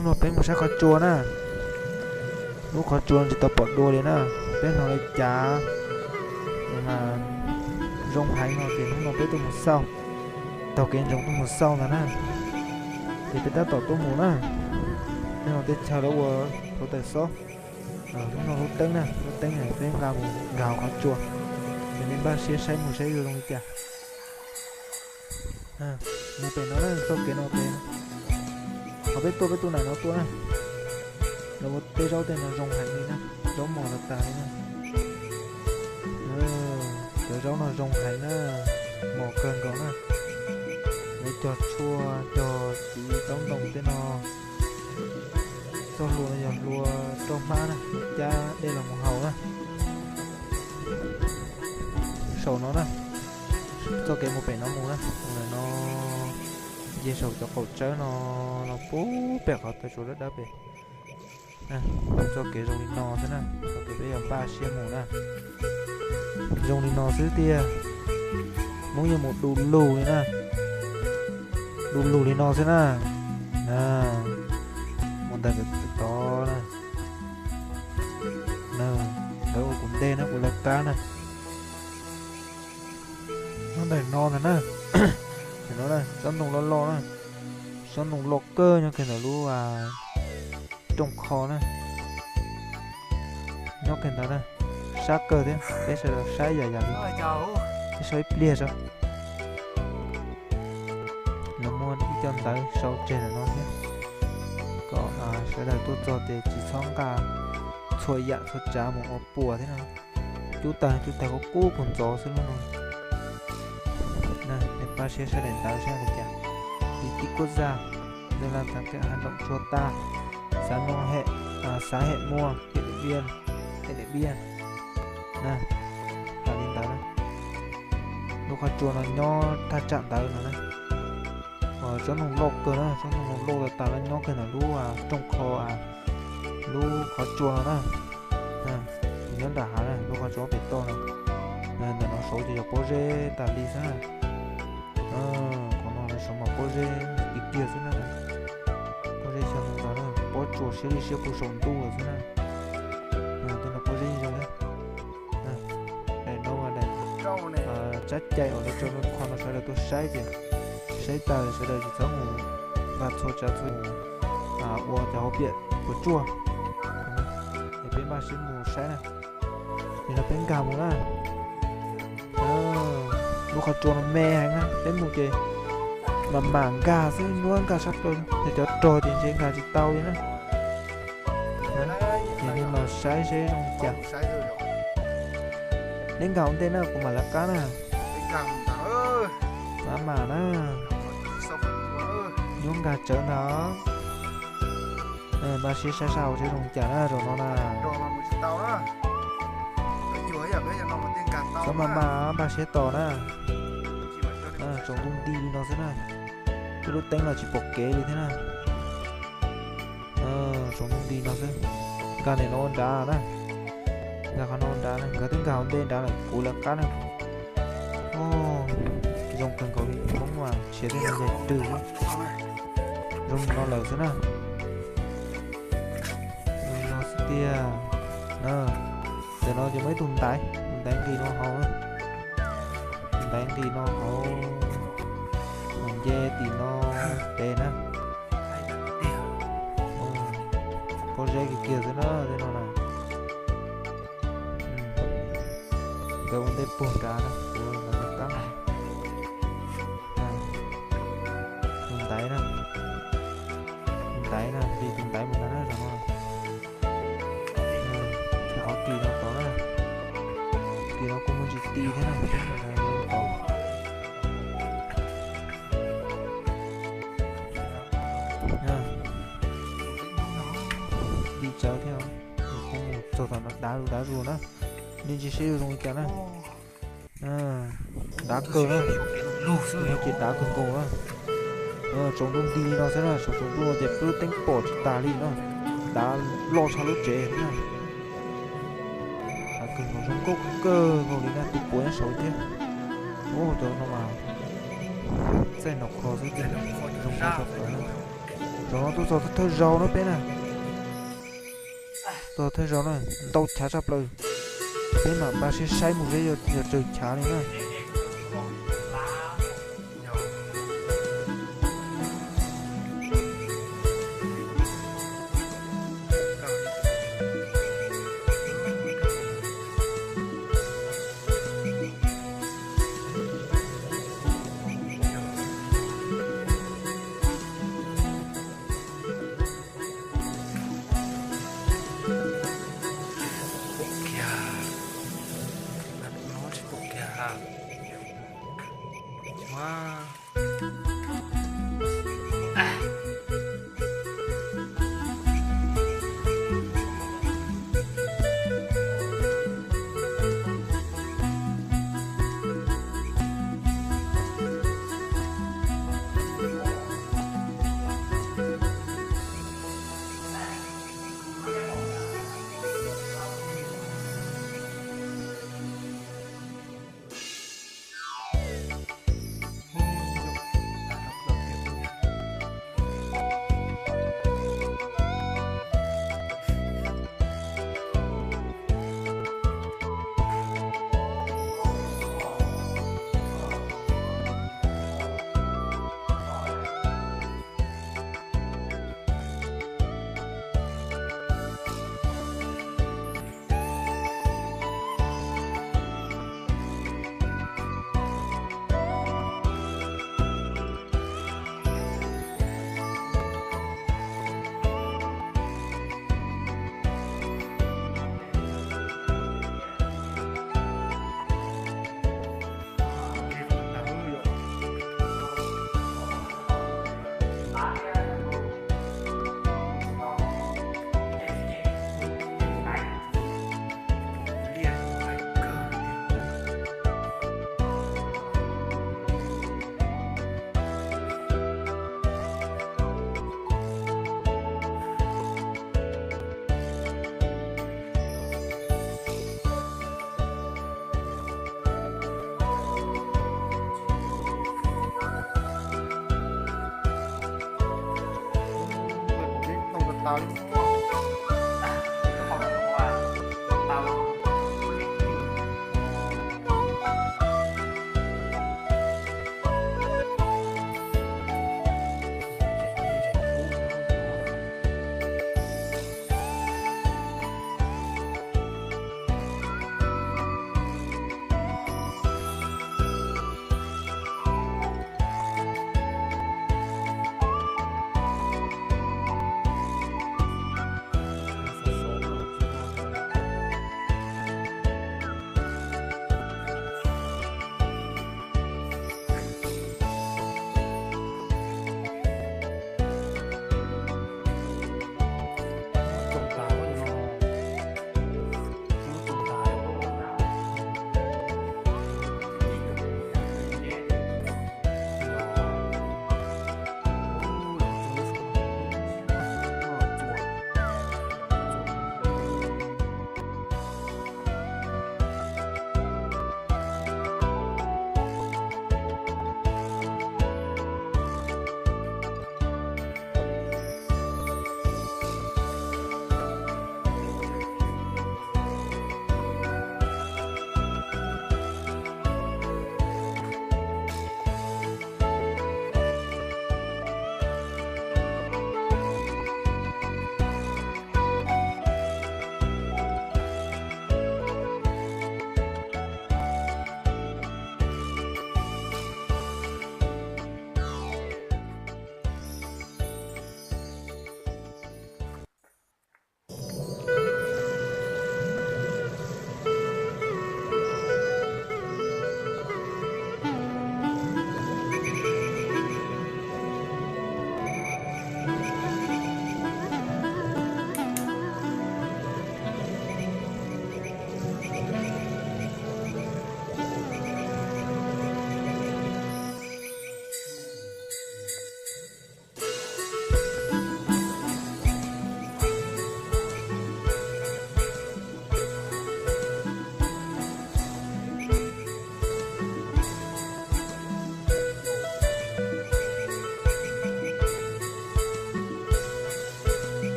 Hnub no peb mus saib qhov tsua na. Lub qhov tsua tsis tau pom dua li na. Peb hnov lawv cav mas zoo heev no ces hnub no peb tuaj mus xauj. Taug kev ntsoov tuaj mus xauj ntag na. Ces peb tab tom tuaj mus na. Tej no teb chaws lawv ua hluav taws xob. Hnub no lub teeb na, lub teeb peb nqa mus nkag hauv qhov tsua. Ces nej npaj siab saib mus saib zoo li cas. Mus pem no na, txoj kev no pem. Qhov peb tuaj peb tuaj nram no tuaj na. Lawv ua tej zaub tej no zoo heev li na, zaub mos tas tas li na. Cov zaub no zoo heev na, mos kawg nkaus na. Lawv cog tshuaj cog txiv taub ntoo tej no. Txoj hlua no yog hlua rau hmab na, cab dej los mus haus na. Saum no na, txoj kev mus pem no mus na, mus ntawm no, nce saum cov qaum tsawb no, no puag pem qhov taw suav dawb dawb pem. Txoj kev zoo li no xwb na, txoj kev peb yuav npaj siab mus na. Zoo li no xwb tiag, Hmoob yuav mus du lug li na. Du lug li no xwb na. Mus ntawm tod na. Lawv ua kuv ntej na, kuv lawv qab na. Nyob ntawm no ntag na. Tsob ntoo loj loj na. Tsob ntoo loj kawg nyob kiag ntawm lub rooj kho na. Nyob kiag ntawd na. Sab kawg thiab, peb sawv daws saib yam yam li. Peb saib ib pliag saib. Lawv muaj ib co ntawv sau tseg ntawm no thiab, kom sawv daws tuaj txog ces tsis txhob nqa txhua yam txhua tsav mus ua puas thiab no. Cub tag cub tag kub kub ntxov xwb lub no. Nej pab siab saib daim ntawv saib li cas. Di tib kuab zaj, zaj laj tag kam ha nraum tsua tag, xav noo hem, xav hem muaj tiam dim viaj, tiam dim viaj na. Tam li ntawd na. Lub qhov tsua no nyob thaj tsam ntawd no na. Tsob ntoo loj kawg na, tsob ntoo loj tas tas no nyob kiag ntawm lub rooj kho, lub qhov tsua no na. Nyob nram hav na, lub qhov tsua pem toj no. Ntawm no saud ces yog pob zeb tas li xwb na. Qhov no saud mas pob zeb tiag tiag xwb na. Pob zeb xyaw ntawd na, pob tsuas siab li siab pw saum ntuj lawm xwb na. Tej no pob zeb zoo na. Daim no mas daim tsab cai uas lawv tso rau qhov no sawv daws tuaj saib ces saib tas sawv daws tsis txhob mus nqa txhua tsav txhua ua cov hauv piam puas tsuaj. Es peb npaj siab mus saib na. Nim no peb nkag mus na. Lub qhov tsua no me heev na, peb mus ces mam mam nkag xwb, nyuaj nkag sab plaws, yog cov rog ces ntshe nkag tsis tau li na. Ces nej los saib seb zoo li cas. Neb nkag ua ntej na, kuv mam lawv qab na. Mam mam na. Nyuaj nkag tsawv ntag. Npaj siab saib saib hauv seb zoo li cas na zaum no na. Txhob maj maj, npaj siab tos na. Tsaus ntuj nti li no xwb na. Peb lub teeb los tsis pom kev li thiab na. Tsaus ntuj nti no xwb. Nkag ntawm no ua nrad na. Nkag qhov no ua nrad na, nkawd twb nkag hauv ntej nrad lawm, kuv lawv qab na. Zoo kawg nkaus li, Hmoob mas nrhiav tej no ncaig rwg xwb. Zoo li no lawm xwb na. Zoo li no xwb tiag. Ntawm no ces muaj ib tug ntaiv, tus ntaiv nqis no hauv na. Tus ntaiv nqis no hauv, mus nce tim no pem na. Pob zeb kiag kiag xwb na tej no na. Nkawd ua ntej puag nrad na, kuv lawv qab na. Tus ntaiv na, tus ntaiv na, nqis tus ntaiv mus ntag na zaum no. Qhov kis no tod na, kis no kuj muaj ntsis ti thiab na. Di tsawv thiab, kuj mus txog tom no dav zuj dav zus na. Nej ntsia seb zoo li cas na. Dav kawg na, ces dav kawg nkaus na. Tsaus ntuj nti li no xwb na, tsaus ntuj no ces peb lub teeb pom tsis tas li no. Dav loj tshaj lub tsev na. Dav kawg nkaus, zoo nkauj kawg nkaus li na, tus puav nyob saud thiab. Ub, cov no mas txaij nraum qhov xwb ces zoo nkauj tshaj plaws na. Cov no tuaj txog thawj zaus no peb na. Txog thawj zaus na, ntau chav tshaj plaws. Peb mam npaj siab saib mus seb yog raws chav li na. Pom kiag, no tsis pom kiag.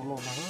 Ua mas